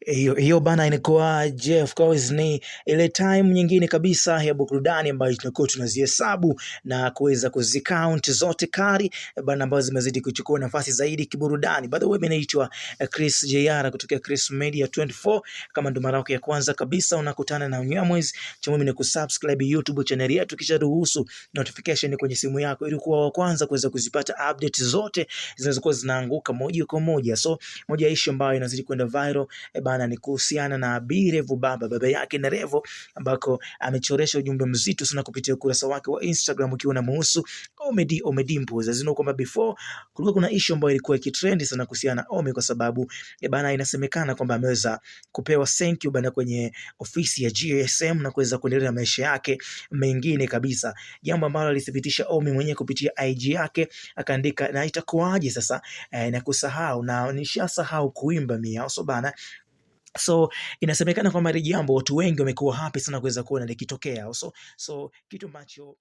Hiyo hiyo bana, inakuwaje? Of course ni ile time nyingine kabisa ya burudani ambayo tunakuwa tunazihesabu na kuweza kuzicount zote kari bana, ambazo zimezidi kuchukua nafasi zaidi kiburudani. By the way, mimi naitwa Chris JR kutokea Chris Media 24. Kama ndo mara yako ya kwanza kabisa unakutana na Unyamwezi, cha muhimu ni kusubscribe YouTube channel yetu, kisha ruhusu notification kwenye simu yako ili kuwa wa kwanza kuweza kuzipata update zote zinazokuwa zinaanguka moja kwa moja. So moja ya issue ambayo inazidi kwenda viral bana ni kuhusiana na Bi Revo baba baba yake na Revo, ambako amechoresha ujumbe mzito sana kupitia ukurasa wake wa Instagram ukiwa unamuhusu Ommy Ommy Dimpoz. As you know kwamba before kulikuwa kuna issue ambayo ilikuwa ikitrend sana kuhusiana na Ommy kwa sababu bana inasemekana kwamba ameweza kupewa thank you bana kwenye ofisi ya GSM na kuweza kuendelea na maisha yake mengine kabisa, jambo ambalo alithibitisha Ommy mwenyewe kupitia IG yake, akaandika na itakuwaje sasa na kusahau na nishasahau kuimba mia so bana. So inasemekana kwamba hili jambo watu wengi wamekuwa happy sana kuweza kuona likitokea. So kitu ambacho